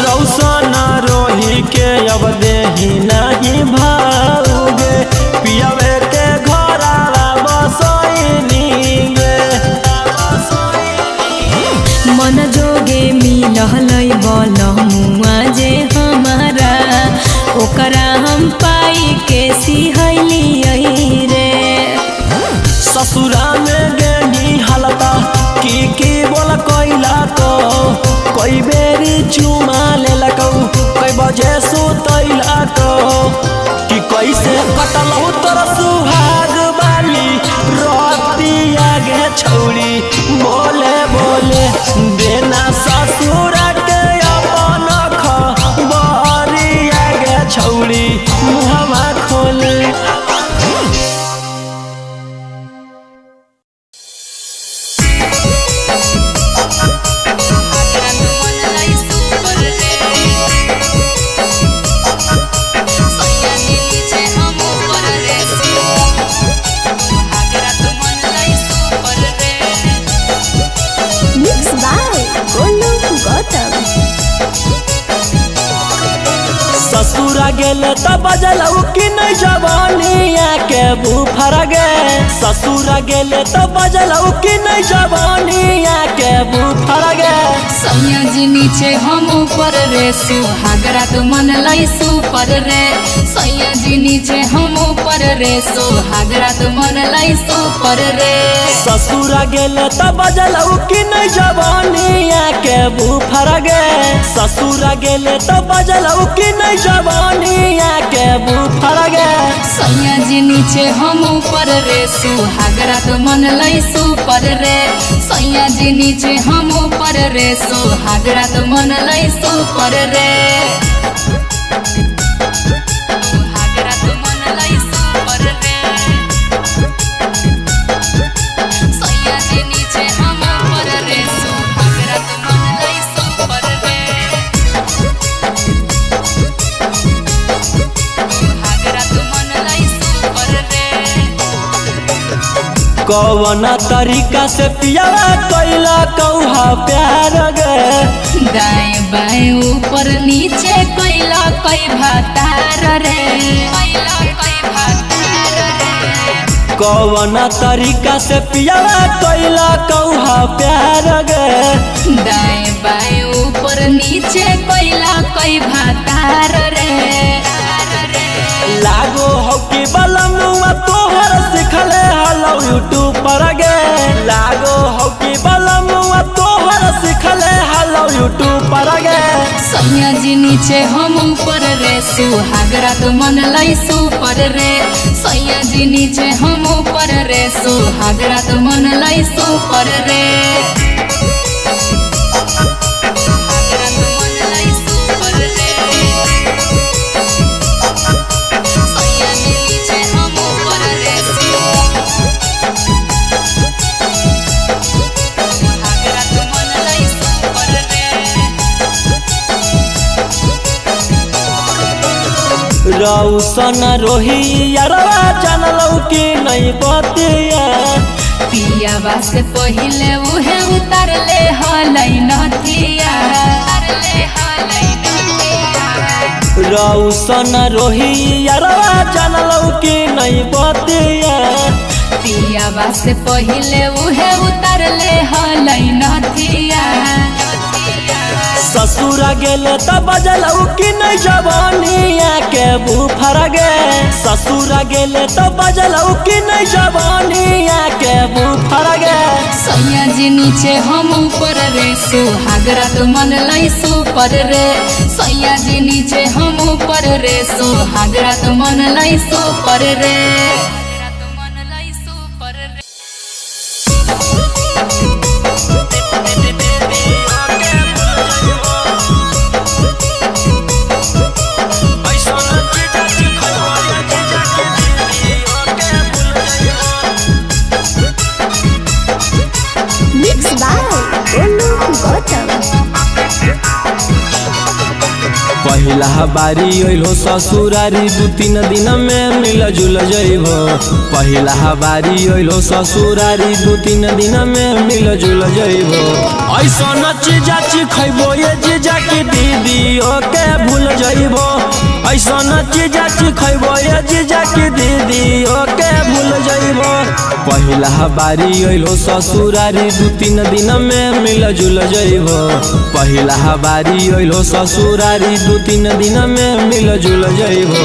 D: रौशन रोही के अब देही नहीं भाऊगे, पियवे के घरावा बसैनी गे।
F: मन जोगे मिलहलै बल मुआ जे हमारा, ओकरा हम पाई के सिहलियै रे।
D: ससुरा में गेनी हलता की की बोल कैला को, कई बेरी चुमा लेलकौ, कई बजे सुतैला को। कि कैसे कटलौ तोर सुहाग वाली रतिया गे छौड़ी बोले बोले देना ससुर के अपन खबरिया गे छौड़ी मुहवा खोले।
B: Mix by Golu Gautam.
D: ससुरा गेल त बजलौ कि नहीं जवानिया के बुफर गे। ससुरा गेल त बजलौ कि नहीं जवानिया के बुफर गे।
E: सैया जी नीचे हम ऊपर रे सुहागरा तो मन लाई सुपर रे। सैया जी नीचे हम ऊपर रे सुहागरा तो मन लाई सुपर रे।
D: ससुरा गेल त बजलौ कि नहीं जवानिया के बुफर गे। ससुरा गेल त बजलौ कि नहीं जवानिया के बुफर गे।
E: सैया जी नीचे हम ऊपर रे सुहागरा तो मन लाई सुपर रे। सैया जी नीचे हम ऊपर रे सुहागरा तो मन लाई सुपर रे। सुहागरा तो मन लाई सुपर रे। सैया जी नीचे हम ऊपर रे सुहागरा तो मन लाई सुपर रे। सुहागरा तो मन लाई सुपर रे।
D: कवना तरीका से पियावा कैला कौहा प्यार गे।
E: दाएं बाएं ऊपर नीचे कैला कई भातार रे, कैला कई भातार रे।
D: कवना तरीका से पियावा कैला कौहा प्यार गे।
E: दाएं बाएं ऊपर नीचे कैला कई भातार रे।
D: लागो हो कि बलमुआ तोहर सिखले हलो यूट्यूब पर गे। लागो हो कि बलमुआ तोहर सिखले हलो यूट्यूब पर गे।
E: सैया जी नीचे हम ऊपर रे, सुहागरा तो मन लाई सुपर रे। सैया जी नीचे हम ऊपर रे, सुहागरा तो मन लाई सुपर रे। सुहागरा तो मन लाई सुपर रे। सैया जी नीचे हम ऊपर रे, सुहागरा तो मन लाई सुपर रे।
D: रौसन रोही यारवा जानलौ कि नहीं बतिया।
E: पियावा से पहिले उहे उतारले हलै नथिया, उतारले हलै नथिया।
D: रौसन रोही यारवा जानलौ कि नहीं बतिया।
E: पियावा से पहिले उहे उतारले हलै नथिया।
D: ससुर गेले त बजलौ कि नहीं जवानिया के बुफर गे। ससुर गेले त बजलौ कि नहीं जवानिया के बुफर गे।
E: सैया जी नीचे हम ऊपर रे, सुहागरा तो मन लाई सुपर रे। सैया जी नीचे हम ऊपर रे, सुहागरा तो मन लाई सुपर रे।
B: Mix by Golu Gautam.
D: पहिला बारी अइलो ससुरारी दू तीन दिन में मिल जुल जइबो। पहिला बारी अइलो ससुरारी दू तीन दिन में मिल जुल जइबो। ऐसन चीजा खइबो ये जीजा की दीदी ओके भूल जइबो। ऐसन चीजा खइबो ये जीजा की दीदी ओके भूल जइबो। पहिला बारी अइलो ससुरारी दू तीन दिन में मिल जुल जइबो। पहिला बारी अइलो ससुरारी दू तीन दिन में मिल जुल जइबो।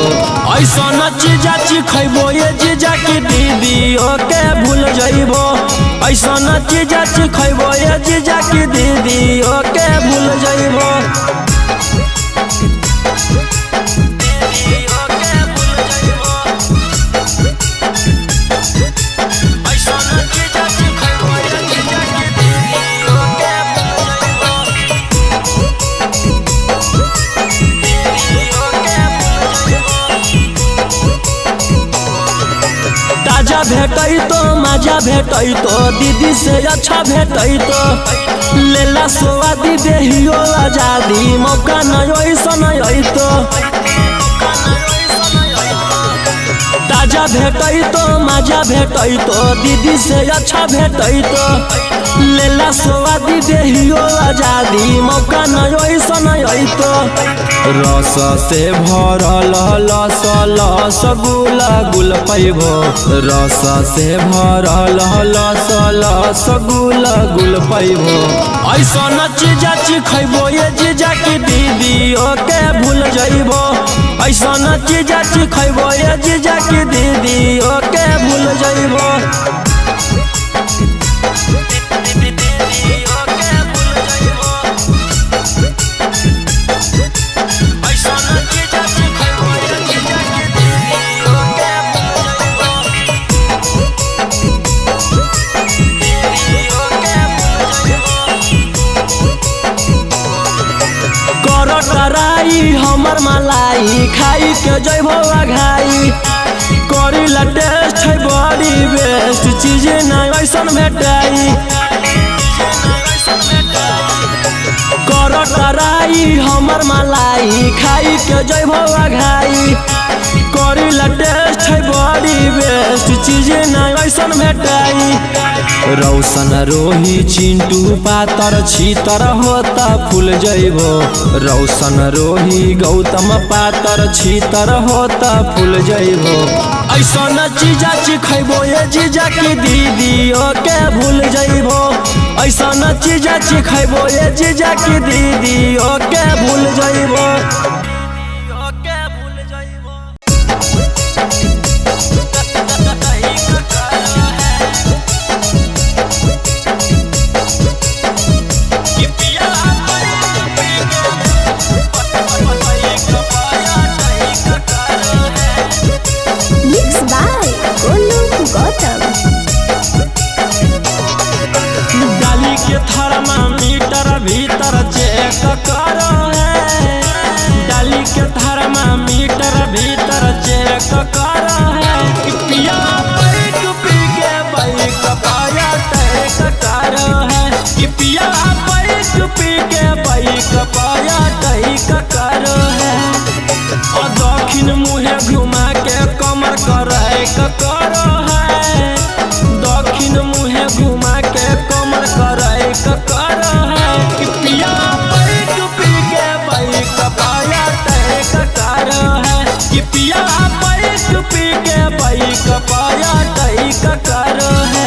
D: ऐसन चीजा खइबो ये जीजा की दीदी ओके भूल जइबो। ऐसन चीजा खइबो ये जीजा की दीदी ओके भूल जइबो। ताजा भेटै तो मजा भेटै तो दीदी से अच्छा भेटै तो। लेला सोआदी देहियो आजादी मौका न ऐसन अइतो। ताजा भेटै तो मजा भेटै तो दीदी से अच्छा भेटै तो। लेला सोआदी देहियो आजादी मौका न ऐसन अइतो। रस से भरल लस लस गुल गुल पैबो। रस से भरल लस लस गुल गुल पैबो। ऐसन चीजा खइबो ये जीजा की दीदी ओके भूल जइबो। ऐसन चीजा खइबो ये जीजा की दीदी ओके भूल जइबो। कराई हमर मलाई खाई के जइबो अघाई। करीला टेस्ट है बड़ी बेस्ट चीज ना ऐसन भेटाई। कर कराई हमर मलाई खाई के जइबो अघाई। करीला टेस्ट है बड़ी बेस्ट चीज ना ऐसन ऐसन भेटाई। रौशन रोही चिंटू पातर छीतर होता फूल जइबो, रौशन रोही गौतम पातर छीतर होता फूल जइबो। ऐसन चीजा चिखैबो ये जीजा की दीदियो के भूल जइबो, ऐसन चीजा चिखैबो ये जीजा की दीदियो के भूल जइबो।
B: Mix by Golu Gautam.
D: डाली के थर्मामीटर भीतर चेक करो है, डाली के थर्मामीटर भीतर चेक करो है। कि पिया बैक पी के बैक पाया टैक करो है, कि पिया बैक पी के बैक पाया टैक करो है। और दक्षिण मुहे घुमा के कमर करे करो है, दक्षिण मुहे घुमा के कमर करे करो है। कि पिया बैक पी के बैक पाया टैक करो है, कि पिया बैक पी के बैक पाया टैक करो है।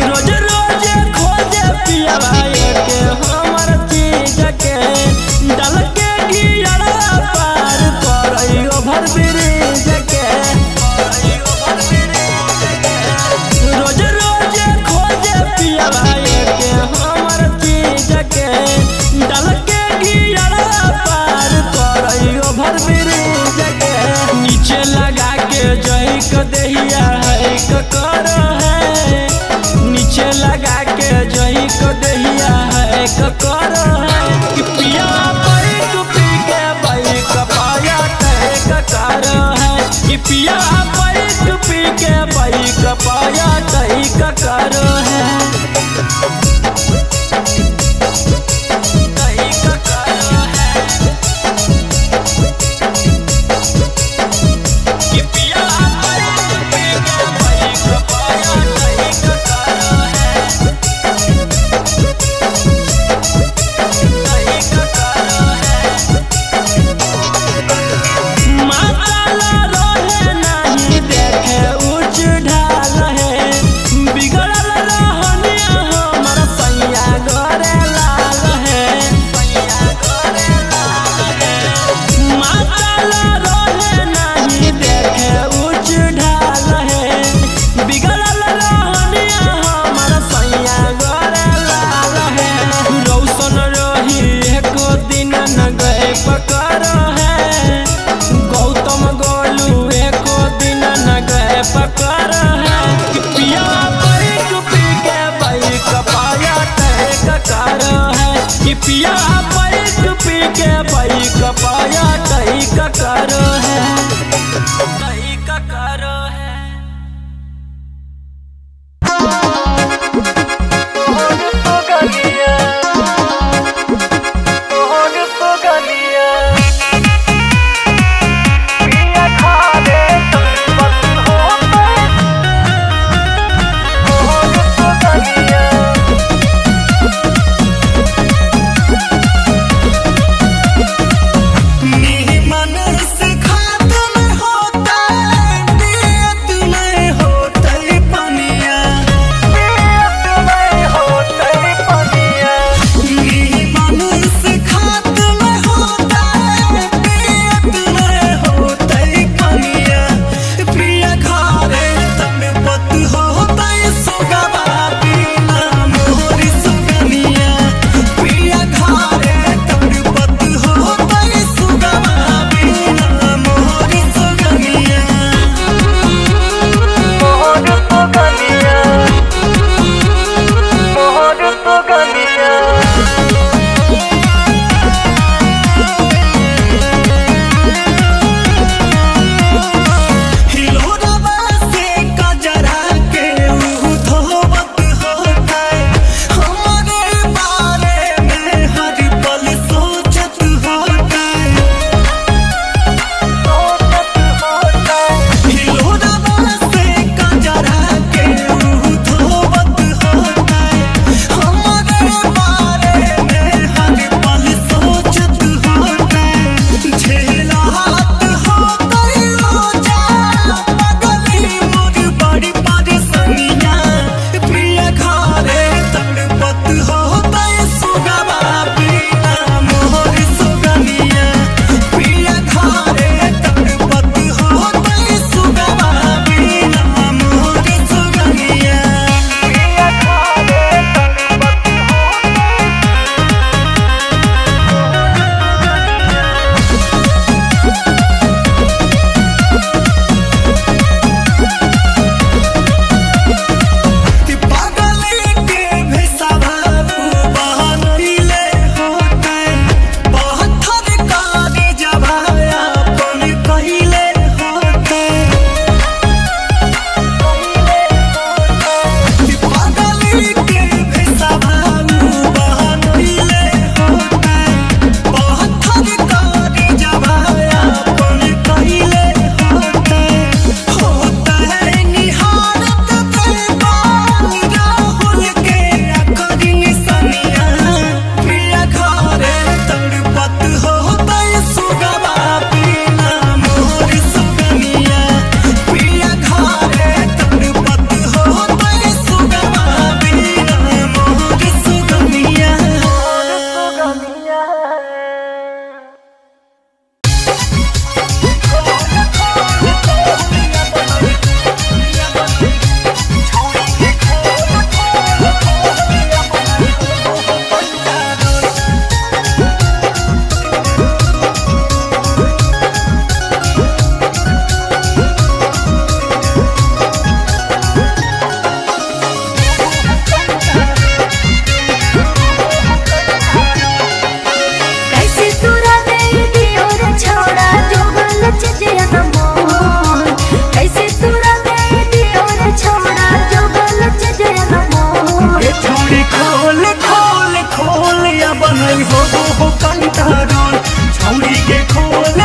D: रोज रोज खोजे पिया के हमर चीज के, डल के गियरा पार करई ओभर ब्रिज के। रोज रोज खोजे पिया के हमर चीज के, डल के गियरा पार करई ओभर ब्रिज के। नीचे लगा के जई क देहिया है क कर है, नीचे लगा के जई को दहिया है कर है। कि पिया बैक पी के बैक पाया टैक कर है, कि पिया बैक पी के बैक पाया टैक कर है। कि पिया बैक पी के बैक पाया टैक कर है। माताला रहे नहीं देखे ऊंच ढाल है, बिगड़ल रहनिया हमर सैया गोरे लाल है। माताला रहे नहीं देखे ऊंच ढाल है, बिगड़ल रहनिया हमर सैया गोरे लाल है। रौशन रही एको दिन न गए पकड़ है, गौतम गोलू एको दिन न गए पकड़ है। कि पिया बैक पी के बैक पाया टैक कर है, कि पिया बैक पी के बैक पाया टैक कर है, टैक कर है।
G: मन से
D: नहीं हो हो कंट्रोल। छौरी के खोल